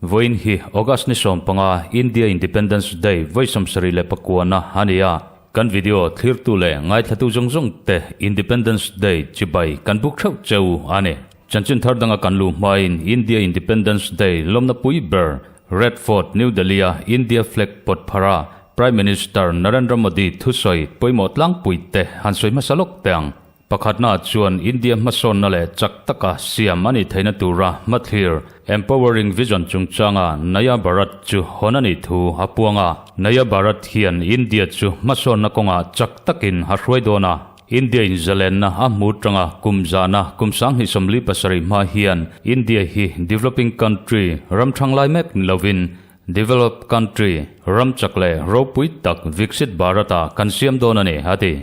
Vawiin hi August ni 15 India Independence Day vawi 74 na a ni a. Kan video thlirtu leh ngaithlatu zawng zawng te Independence Day chibai kan buk theuh cheu a ni. Chanchin thar danga kan luh hmain India Independence Day lawmna pui ber Red Fort, New Delhi a India flag pawt phar a Prime Minister Narendra Modi thusawi pawimawh tlangpui te han sawi hmasa lawk teh ang. Pakhatna chuan India hmasawnna leh chak taka siam a nih theihna tura hmathlir, Empowering Vision chungchanga Naya Bharat chu hawn a nih thu a puang a. Naya Bharat hian India chu hmasawnna kawngah chak takin a hruai dawn a. India in zalenna a hmu tanga kum zana kum 2077 hma hian India hi developing country ram thanglai mek ni lovin developed country ram chak leh ropui tak Viksit Bharat-ah kan siam dawn a ni, a ti.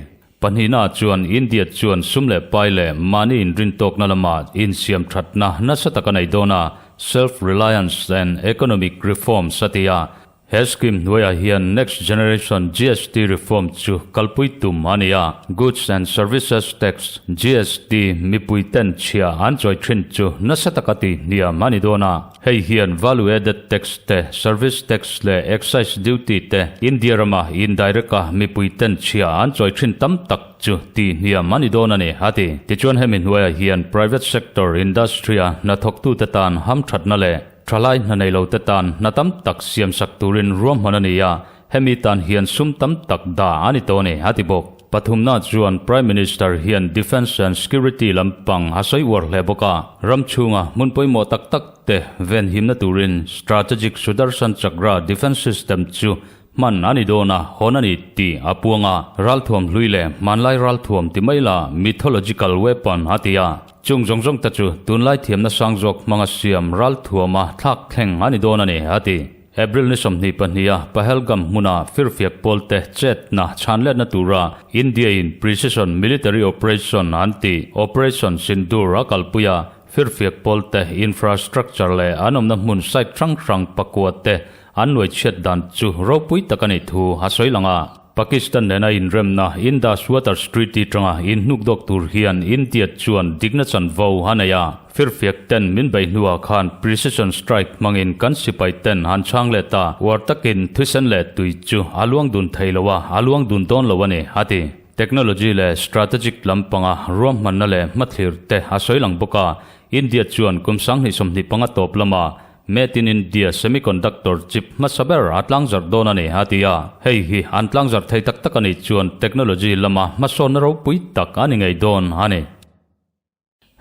Pahnihna chuan India chuan sum leh pai leh mahni inrintawkna lama insiam thatna nasa tak a nei dawn a, self-reliance and economic reforms a ti a. He scheme hnuaiah hian Next Generation GST reform chu kalpui tum a ni a, Goods and Services Tax, GST, mipui ten chhia an chawi thin chu nasa taka ti hniam a ni dawn a. Hei hian Value Added Tax te, Service Tax leh Excise Duty te India rama indirect a mipui ten chhia an chawi thin tam tak chu tih hniam a ni dawn a ni, a ti. Tichuan hemi hnuaiah hian private sector industry a hnathawktute tan hamthatna leh thalai hna nei lote tan hna tam tak siamsak turin ruahman a ni a, Hemi tan hian sum tam tak dah a ni tawh a ni, a ti bawk. Pathumna chuan Prime Minister hian Defence and Security lampang a sawi uar hle bawk a. Ram chhunga hmun pawimawh tak tak te venhimna turin Strategic Sudarshan Chakra Defence System chu hman a ni dawn a, hawn a ni tih a puang a. Ralthuam hlui leh hmanlai ralthuam ti mai la mythological weapon a ti a. Chung zawng zawng te chu tunlai thiamna sang zawk hmanga siam ralthuama thlak thleng a ni dawn a ni, a ti. April ni 22 a Pahalgam hmuna firfiak pawlte chetna chhanletna tura India in Precision Military Operation an tih Operation Sindoor a kalpui a, firfiak pawlte infrastructure leh an awmna hmun site hrang hrang pakua te an nuaichhiat dan chu ropui tak a nih thu a sawi lang a. Pakistan nena inremna Indus Waters Treaty tanga inhnukdawk tur hian India chuan dikna chanvo a nei a. Firfiak ten min bei hnuah khan precision strike hmangin kan sipai ten han chhang let a, uar takin thisen leh tui chu a luang dun thei lo a, a luang dun dawn lo a ni, a ti. Technology leh strategic lampanga ruahmanna leh hmathlir te a sawi lang bawk a, India chuan kum 2025 tawp lama Made in India semiconductor chip hmasa ber a tlangzarh dawn a ni, a ti a. Hei hi an tlangzarh thei tak tak a nih chuan technology lama hmasawnna ropui tak a ni ngei dawn a ni.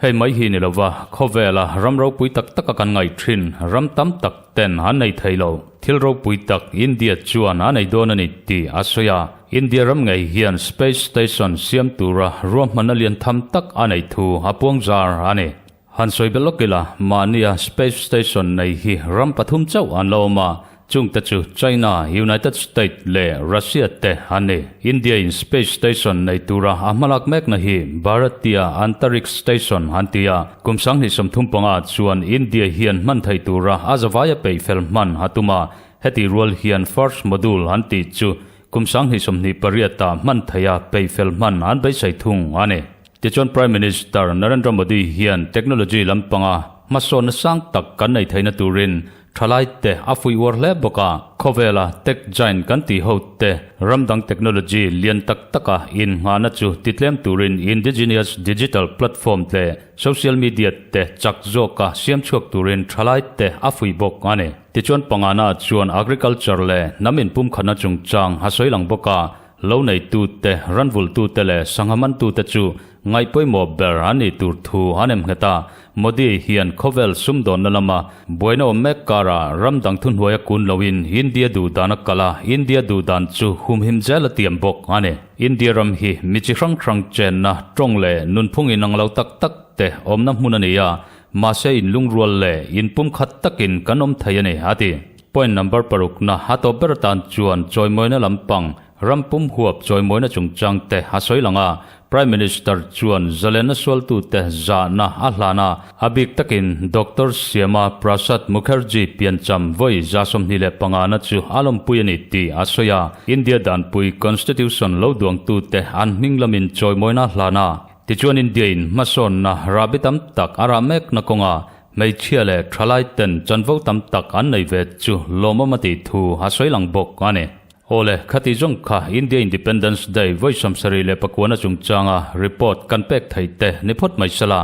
Hei mai hi ni lova, khawvela ram ropui tak taka kan ngaih thin ram tam tak ten an nei thei lo. Thil ropui tak India chuan a nei dawn a ni tih a sawi a. India ram ngei hian space station siam tura ruahmanna lian tham tak a neih thu a puangzar a ni. Han sawi belh lawk ila, mahnia space station nei hi ram pathum chauh an la awm a, chungte chu China, United State leh Russia te an ni. India in space station nei tura a hmalak mekna hi Bharatiya Antariksh Station an ti a, kum 2035 chuan India hian hman thei tura a zavaia peih fel hman a tum a, heti rual hian first module an tih chu kum 2028 ah hman theia peih fel hman an beisei thung a ni. Tichuan Prime Minister Narendra Modi hian technology lampanga hmasawnna sang tak kan nei theihna turin thalai te a fuih uar hle bawk a. Khawvela tech giant kan tih ho te ram dang technology lian tak taka innghahna chu titlem turin indigenous digital platform leh social media te chak zawka siam chhuak turin thalai te a fuih bawk a ni. Tichuan pangana chuan agriculture leh hnam inpumkhatna chungchang a sawi lang bawk a. Lo neitute, ranvultute leh sangha mantute chu ngaih pawimawh ber an nih tur thu an em nghet a. Modi hian khawvel sumdawnna lama buaina awm mek karah ram dang thuhnuaia kun loin India duhdan a kal a, India duhdan chu humhim zel a tiam bawk a ni. India ram hi mi chi hrang hrang chenna, tawng leh nunphung inang lo tak tak te awmna hmun a ni a, mahse inlungrual leh inpumkhat takin kan awm thei a ni, a ti. Point number parukna a tawp ber atan chuan chawimawina lampang. Ram pum huap chawimawina chungchang te a sawi lang a, Prime Minister chuan zalenna sualtute zahna a hlan a, a bik takin Doctor Shyama Prasad Mukherjee piancham vawi 25 na chu a lawmpui a ni tih a sawi a, India danpui Constitution lo duangtute an hming lamin chawimawina a hlan a, tichuan India in hmasawnna rahbi tam tak a rah mekna kawnga hmeichhia leh thalai ten chanvo tam tak an nei ve chu lawmawm a tih thu a sawi lang bawk a ni. Awle, khati zawng kha India Independence Day vawi 79 na chungchanga report kan pek thei te ni phawt mai sela.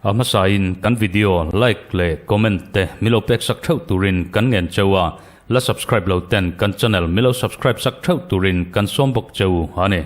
A hmasain kan video like leh comment te milo pek sak theuh turin kan ngen cheu a, la subscribe lo ten kan channel milo subscribe sak theuh turin kan sawm bawk cheu a ni.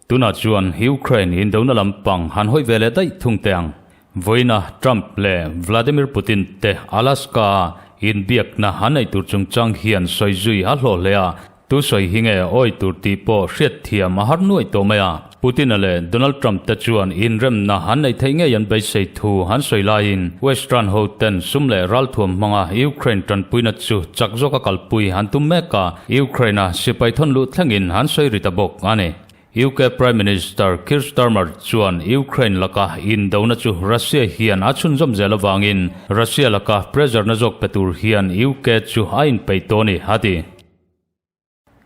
Tunah chuan Ukraine indona lampang han hawi ve leh daih thung teh ang. Vawiina Trump leh Vladimir Putin te Alaska-a inbiakna an neih tur chungchang hian sawi zui a hlawh hle a, tu sawi hi nge awi tur tih pawh hriatthiam a har nuaih tawh mai a. Putin-a leh Donald Trump te chuan inremna an neih theih ngei an beisei thu an sawi laiin Western ho ten sum leh ralthuam hmanga Ukraine tanpuina chu chak zawka kalpui an tum mek a, Ukraine-a sipai thawn luh thlengin an sawi ri ta bawk a ni. UK Prime Minister Keir Starmer chuan Ukraine laka indona chu Russia hian a chhunzawm zel avangin Russia laka pressure na zawk pe tur hian UK chu a inpeih tawh a ni, a ti.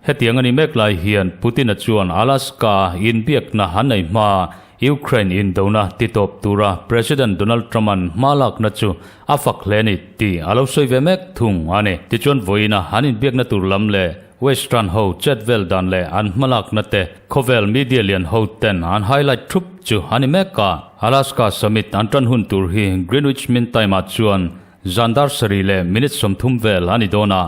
Hetiang a ni mek lai hian Putin-a chuan Alaska-a inbiakna an nei hma Ukraine indona titawp tura President Donald Trump-a'n hma lakna chu a fak hle a ni tih a lo sawi ve mek thung a ni. Tichuan vawiina an inbiakna tur lam leh Western ho chet vel dan leh an hmalakna te khawvel media lian ho ten an highlight thup chu a ni mek a. Alaska summit an tan hun tur hi Greenwich Mean Time ah chuan zan dar sarih leh minute 30 vel a ni dawn a,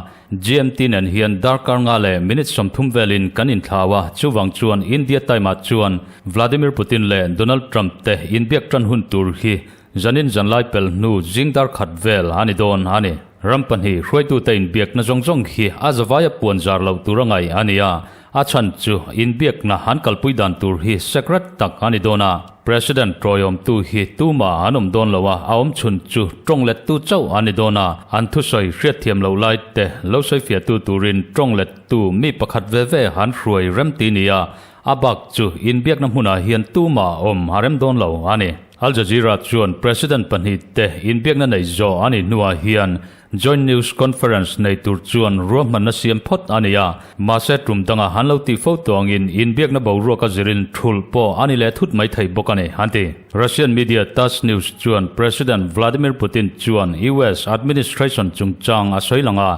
GMT nen hian darkar nga leh minute 30 velin kan inthlau a, chuvang chuan India time ah chuan Vladimir Putin leh Donald Trump te inbiak tan hun tur hi Zanin zanlai pel hnu zing dar khat vel a ni dawn a ni. Ram pahnih hruaitute inbiakna zawng zawng hi a zavaia puan zar loh tur a ngaih a ni a, a chhan chu inbiakna an kalpui dan tur hi secret tak a ni dawn a. President tawiawmtu hi tumah an awm dawn lo a, a awm chhun chu tawng lettu chauh a ni dawn a, an thusawi hriatthiam loh lai te lo sawifiahtu turin tawng lettu mi pakhat ve ve an hruai remti ni a, A bak chu inbiakna hmunah hian tumah awm a rem dawn lo a ni. Al Jazeera chuan President pahnih te inbiakna nei zawh a nih hnuah hian Joint News Conference nei tur chuan ruahmanna siam phawt a ni a, mahse tum danga han lo tih fo tawh angin inbiakna boruaka zirin thulh pawh a ni leh thut mai thei bawk a ni, an ti. Russian media Tass News chuan President Vladimir Putin chuan US administration chungchang a sawi lang a,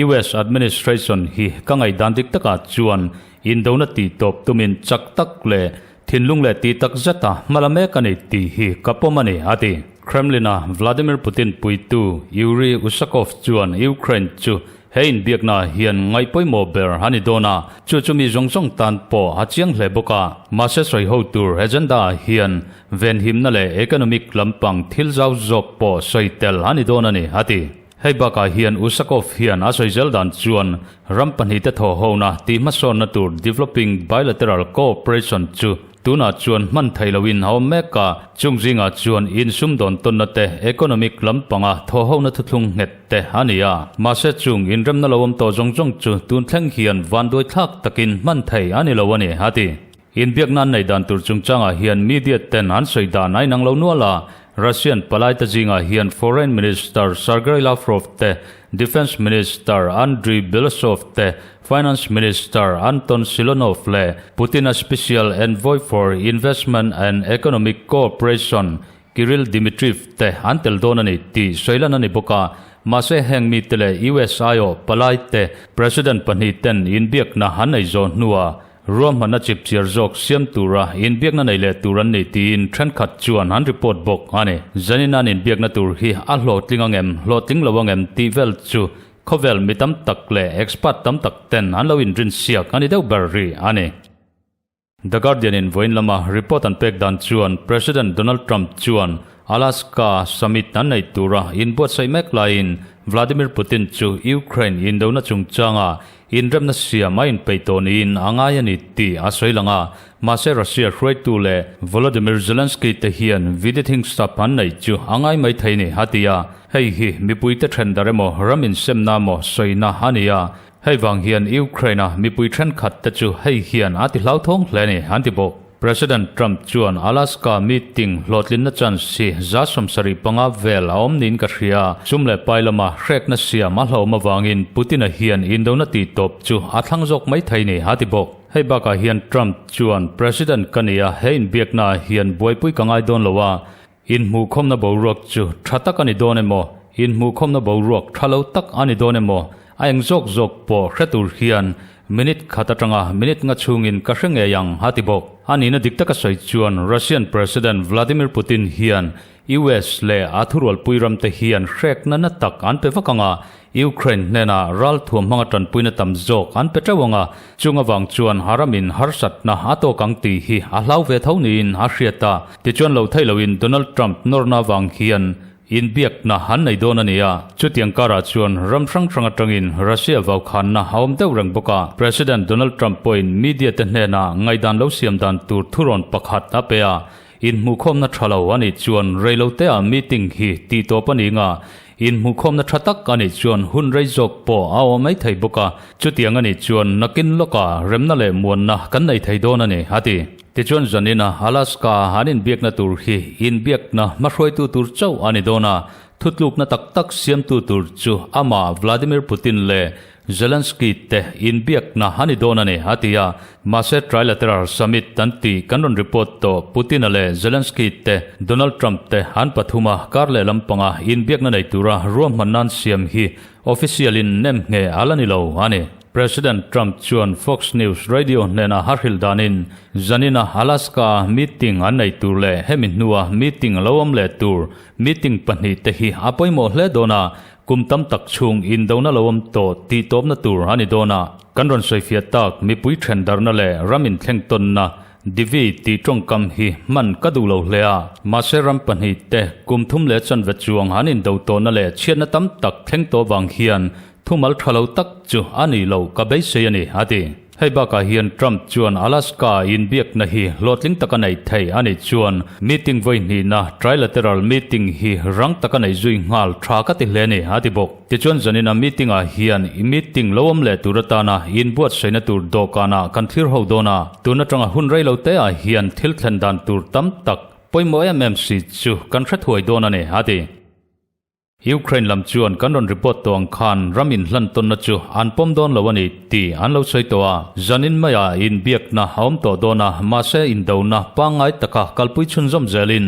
US administration hi ka ngaihdan dik takah chuan Indona tih tawp tumin chak tak leh thinlung leh tih tak zeta hma la mek a ni tih hi ka pawm a ni, a ti. Kremlin-a Vladimir Putin puitu Yuri Ushakov chuan Ukraine chu he inbiaknaah hian ngaih pawimawh ber a ni dawn a, chu chu mi zawng zawng tan pawh a chiang hle bawk a. Mahse sawi ho tur agenda-ah hian venhimna leh economic lampang thil zau zawk pawh sawi tel a ni dawn a ni, a ti. Hei bakah hian Ushakov hian a sawi zel dan chuan ram pahnihte thaw hona tih hmasawnna tur Developing Bilateral Cooperation chu tunah chuan hman theih loin a awm mek a, chung zingah chuan insum dawn tawnna te, economic lampanga thaw hona thuthlung nghet te a ni a. Mahse chung inremna lo awm tawh zawng zawng chu tun thleng hian vanduai thlak takin hman thei a ni lo a ni, a ti. Inbiakna an neih dan tur chungchangah hian media ten an sawi dan a inang lo nual a, Russian palaite zingah hian Foreign Minister Sergei Lavrov te, Defence Minister Andriy Belousov te, Finance Minister Anton Siluanov leh Putin-a Special Envoy for Investment and Economic Cooperation Kirill Dmitriev te an tel dawn a ni tih sawi lan a ni bawk a, mahse heng mite leh US aiawh palaite President pahnih ten inbiakna an nei zawh hnuah Ruahmanna chipchiar zawk siam tura inbiakna nei leh tur an ni tiin thenkhat chuan an report bawk a ni. Zanin an inbiakna tur hi a hlawhtling ang em, hlawhtling lo ang em tih vel chu khawvel mi tam tak leh expert tam tak ten an lo inrinsiak a ni deuh ber rih a ni. The Guardian in vawiin lama report an pek dan chuan President Donald Trump chuan Alaska summit an neih tura inbuatsaih mek laiin Vladimir Putin chu Ukraine indona chungchanga Inremna siam a inpeih tawh niin a ngai a ni tih a sawi lang a, mahse Russia hruaitu leh Volodymyr Zelensky te hian vidithing stap an neih chu a ngai mai thei ni a ti a, hei hi mipuite then dar emaw ram insemna emaw sawina a ni a. Hei vang hian Ukraine-a mipui thenkhat te chu hei hian a ti hlauthawng hle a ni, an ti bawk. President Trump chuan Alaska meeting hlawhtlinna chance hi 75 vel a awm niin ka hria. Sum leh pai lama hrekna siam a hlauhawm avangin Putin-a hian indona tihtawp chu a thlang zawk mai thei ni, a ti bawk. Hei bakah hian Trump chuan President ka ni a, he inbiaknaah hian buaipui ka ngai dawn lo a, Inhmuhkhawmna boruak chu tha tak a ni dawn emaw, inhmuhkhawmna boruak tha lo tak a ni dawn emaw, a eng zawk zawk pawh hre tur hian minute khat atanga minute nga chhungin ka hre ngei ang, a ti bawk. A nihna dik taka sawi chuan Russian President Vladimir Putin hian US leh a thurualpui ramte hian hrekna na tak an pe vak ang a, Ukraine hnenah ralthuam hmanga tanpuina tam zawk an pe teuh ang a, chung avang chuan haramin harsatna a tawk ang tih hi a hlau ve tho niin a hriat a. Tichuan lo theih loin Donald Trump nawrna avang hian inbiakna an nei dawn a ni a. Chutiang karah chuan ram hrang hrang atangin Russia vaukhanna a awm deuh reng bawk a. President Donald Trump pawhin media te hnenah ngaihdan lo siam dan tur thurawn pakhat a pe a. Inhmuhkhawmna tha lo a nih chuan reiloteah meeting hi tihtawp a ni nga. Inhmuhkhawmna tha tak a nih chuan hun rei zawk pawh a awm mai thei bawk a, chutiang a nih chuan nakin lawkah remna leh muanna kan nei thei dawn a ni, a ti. Tichuan zanina Alaska an inbiakna tur hi inbiakna hmahruaitu tur chauh a ni dawn a, thutlukna tak tak siamtu tur chu amah Vladimir Putin leh Zelensky te inbiakna a ni dawn a ni, a ti a. Mahse Trilateral Summit an tih kan rawn report tawh Putin-a leh Zelensky te, Donald Trump te an pathuma kar leh lampanga inbiakna nei tura ruahman nan siam hi official-in nem nge a la ni lo a ni. President Trump chuan Fox News radio hnena a hrilh danin zanina Alaska-a meeting an nei tur leh hemi hnua meeting lo awm leh tur meeting pahnihte hi a pawimawh hle dawn a, Kum tam tak chhung indona lo awm tawh tih tawpna tur a ni dawn a, kan rawn sawifiah tak mipui then darhna leh ram inthleng tawnna Divi tih tawngkam hi hman ka duh lo hle a. Mahse ram pahnihte kum thum leh chanve chuang an indo tawhna leh chhiatna tam tak thleng tawh vang hian thumal tha lo tak chu a nih loh ka beisei a ni, a ti. Hei bakah hian Trump chuan Alaska inbiakna hi hlawhtling taka neih theih a nih chuan meeting vawi hnihna trilateral meeting hi rang taka neih zui nghal tha ka ti hle a ni, a ti bawk. Tichuan zanina meeting ah hian i meeting lo awm leh tur atana inbuatsaihna tur dawhkanah kan thlir ho dawn a, tun atanga hun rei lo te ah hian thil thlen dan tur tam tak pawimawh em em si chu kan hre thuai dawn a ni, a ti. Ukraine lam chuan kan rawn report tawh ang khan ram inhlan tawnna chu an pawm dawn lo a ni tih an lo sawi tawh a. Zanin maiah inbiakna a awm tawh dawn a, mahse indona pangngai taka kalpui chhunzawm zelin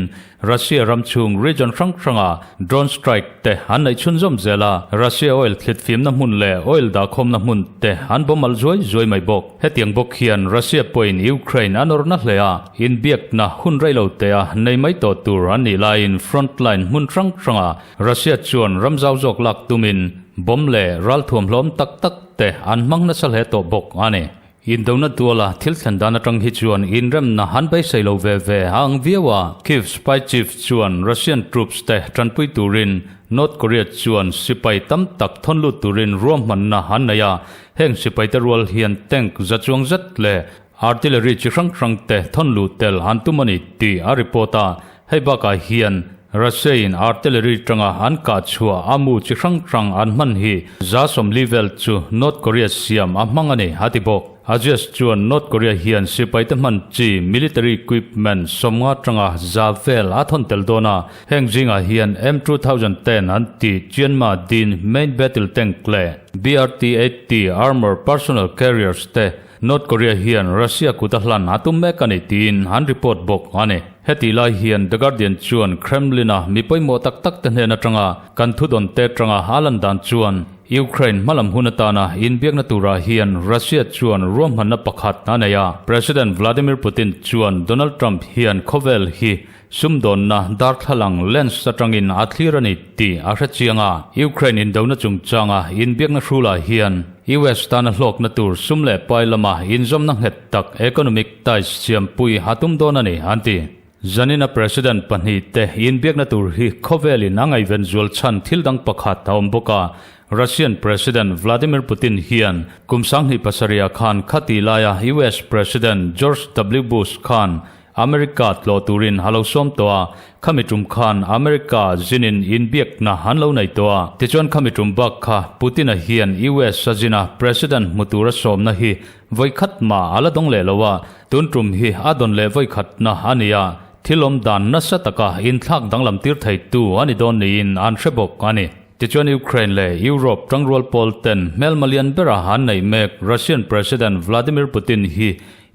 Russia ram chhung region hrang hranga drone strike te an neih chhunzawm zel a, Russia oil thlitfimna hmun leh oil dahkhawmna hmun te an bawm alh zuai zuai mai bawk. Hetiang bawk hian Russia pawhin Ukraine a nawrna hle a, inbiakna hun rei lo tea nei mai tawh tur an nih laiin front line hmun hrang hranga Russia chuan ram zau zawk lak tumin bomb leh ralthuam hlawm tak tak te an hmang nasa hle tawh bawk a ni. Indona tuala thil thlen dan atang hi chuan inremna an beisei lo ve ve a ang viau a, Kyiv spy chief chuan Russian troops te tanpui turin North Korea chuan sipai tam tak thawn lut turin ruahmanna an nei a, Heng sipaite rual hian tank za chuang zet leh artillery chi hrang hrang te thawn luh tel an tum a ni tih a report a. Hei bakah hian Russia-in artillery tanga an kah chhuah a mu chi hrang hrang an hman hi 40 vel chu North Korea siam a hmang a ni, a ti bawk. Agius chuan North Korea hian sipaite hman chi military equipment 50 tanga 100 vel a thawn tel dawn a. Heng zingah hian M2010 an tih Chianma Din main battle tank leh BRT-80 armor personal carriers te North Korea hian Russia kut a hlan a tum mek a ni tiin an report bawk a ni. Hetih lai hian The Guardian chuan Kremlin-a mi pawimawh tak tak te hnen atanga kan thudawn te atanga a lan dan chuan Ukraine hmalam hun atana inbiakna turah hian Russia chuan ruahmanna pakhat a nei a. President Vladimir Putin chuan Donald Trump hian khawvel hi Sumdawnna darthlalang lens atangin a thlir a ni tih a hre chiang a. Ukraine indona chungchanga inbiakna hrulah hian US tana hlawkna tur sum leh pai lama inzawmna nghet tak economic ties siampui a tum dawn a ni, an ti. Zanina President pahnihte inbiakna tur hi khawvelin a ngaihven zual chhan thil dang pakhat a awm bawk a. Russian President Vladimir Putin hian kum 2007 khan khati laia US President George W Bush khan. America tlawh turin a lo sawm tawh a, khami tum khan America zinin inbiakna an lo nei tawh a. Tichuan khami tum bak kha Putin-a hian US a zina President hmu tura sawmna hi vawi khat mah a la dawng leh lo a, tun tum hi a dawn leh vawi khatna a ni a, thil awm dan nasa taka inthlak danglam tir theitu a ni dawn niin an hre bawk a ni. Tichuan Ukraine leh Europe tangrual pawl ten hmelma lian bera an neih mek Russian President Vladimir Putin hi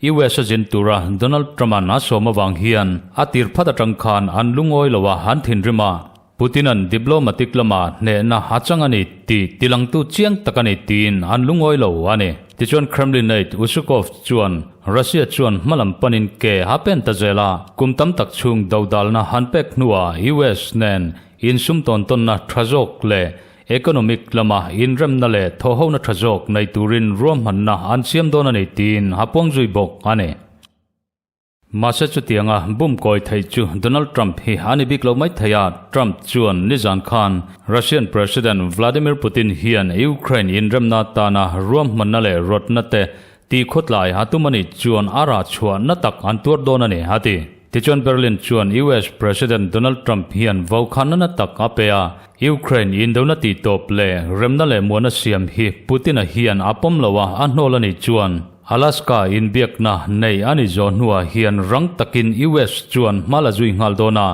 US a zin tura Donald Trump-a'n a sawm avang hian a tir phat atang khan an lungawi lo a, an thinrim a. Putin-a'n diplomatic lama hnehna a chang a ni tih tilangtu chiang tak a ni tiin an lungawi lo a ni. Tichuan Kremlin aide Usukov chuan Russia chuan hmalam panin ke a pen ta zel a, kum tam tak chhung dodalna an pek hnuah US nen Insum tawn tawnna tha zawk leh economic lama inremna leh thawhhona tha zawk nei turin ruahmanna an siam dawn a ni tiin a puang zui bawk a ni. Mahse chutianga bum kawi theih chu Donald Trump hi a ni bik lo mai thei a, Trump chuan nizan khan Russian President Vladimir Putin hian Ukraine inremna tana ruahmanna leh rawtna te Ti khawtlai a tum a nih chuan a rah chhuah na tak an tuar dawn a ni, a ti. Tichuan Berlin chuan US President Donald Trump hian vaukhana na tak a pe a, Ukraine indona tih tawp leh remna leh muana siam hi Putin-a hian a pawm lo a, a hnawl a nih chuan Alaska inbiakna nei a ni zawh hnuah hian rang takin US chuan hma la zui nghal dawn a,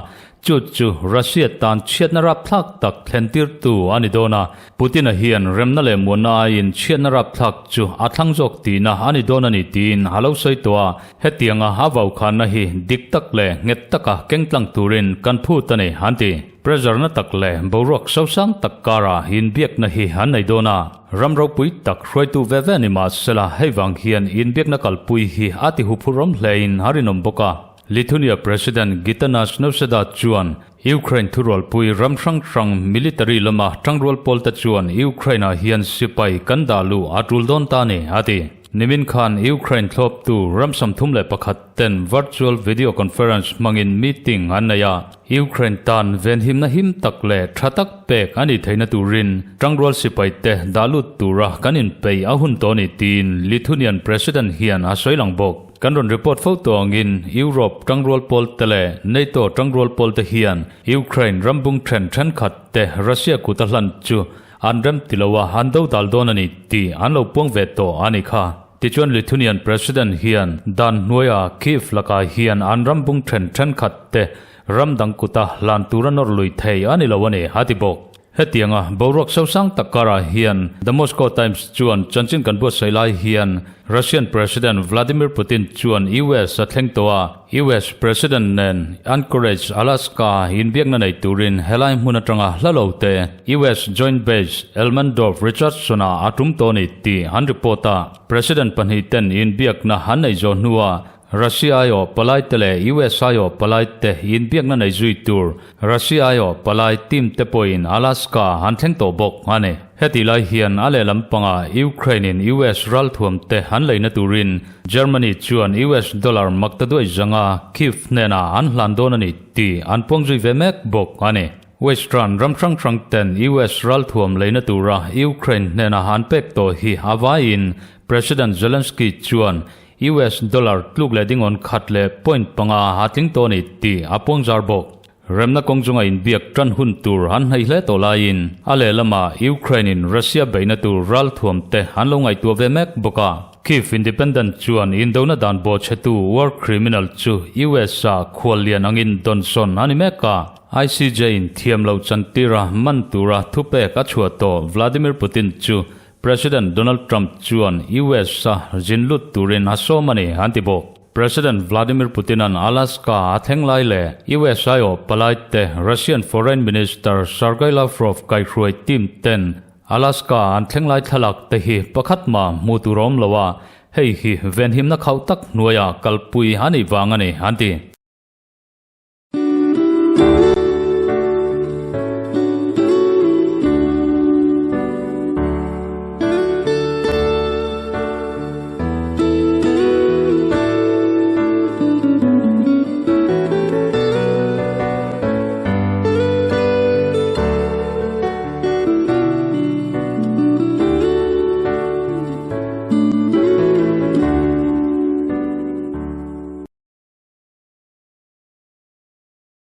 Chu chu Russia tan chhiatna rapthlak tak thlentirtu a ni dawn a, Putin-a hian remna leh muanna aiin chhiatna rapthlak chu a thlang zawk tihna a ni dawn a ni tiin a lo sawi tawh a, hetianga a vaukhanna hi dik tak leh nghet taka kengtlang turin kan phut a ni, an ti. Pressure na tak leh boruak sosang tak karah inbiakna hi an nei dawn a, ram ropui tak hruaitu ve ve ni mah sela hei vang hian inbiakna kalpui hi a ti huphurhawm hlein a rinawm bawk a. Lithuania President Gitanas Nauseda chuan Ukraine thurualpui ram hrang hrang military lama tangrual pawlte chuan Ukraine-ah hian sipai kan dah luh a tul dawn ta ni, a ti. Nimin khan Ukraine thlawptu ram 31 ten virtual video conference hmangin meeting an nei a, Ukraine tan venhimna him tak leh tha tak pek a nih theihna turin tangrual sipaite dah lut tura kan inpeih a hun tawh a ni tiin Lithuanian President hian a sawi lang bawk. Kan rawn report fo tawh angin Europe tangrual pawl te leh NATO tangrual pawl te hian Ukraine rambung then thenkhat te Russia kut a hlan chu an rem ti lo a, an do dal dawn a ni tih an lo puang ve tawh a ni kha. Tichuan Lithuanian President hian dan hnuaia Kyiv lakah hian an rambung then thenkhat te ram dang kuta hlan tura nawr lui thei a ni lo a ni, a ti bawk. Hetianga boruak sosang tak karah hian The Moscow Times chuan chanchin kan buatsaih lai hian Russian President Vladimir Putin chuan US a thleng tawh a, US President nen Anchorage, Alaska inbiakna nei turin helai hmun atanga hla lo te US Joint Base Elmendorf-Richardson-ah a tum tawh a ni tih an report a. President pahnih ten inbiakna an nei zawh hnuah Russia aiawh palai te leh US aiawh palai te inbiakna nei zui tur Russia aiawh palai team te pawhin Alaska an thleng tawh bawk a ni. Hetih lai hian a lehlam pangah Ukraine in US ralthuam te an leina turin Germany chuan US dollar makta duai zanga Kyiv hnenah an hlan dawn a ni tih an puang zui ve mek bawk a ni. Western ram hrang hrang ten US ralthuam leina tura Ukraine hnenah an pek tawh hi a vaiin President Zelensky chuan US dollar tluk leh dingawn khat leh point panga a tling tawh a ni tih a puang zar bawk. Remna kawng chunga inbiak tan hun tur an hnaih hle tawh laiin a lehlamah Ukraine in Russia beihna tur ralthuam te an lo ngaihtuah ve mek bawk a. Kyiv Independent chuan indona dan bawhchhetu war criminal chu US ah khuallian angin dawnsawn a ni mek a. ICJ in thiam loh chantira man tura thupek a chhuah tawh Vladimir Putin chu President Donald Trump chuan US a zin lut turin a sawm a ni, an ti bawk. President Vladimir Putin-a'n Alaska a thleng lai leh US aiawh palai te Russian Foreign Minister Sergei Lavrov kaihhruai team ten Alaska an thleng lai thlalak te hi pakhat mah hmuh tur a awm lo a, hei hi venhimna khauh tak hnuaiah kalpui a nih vang a ni, an ti.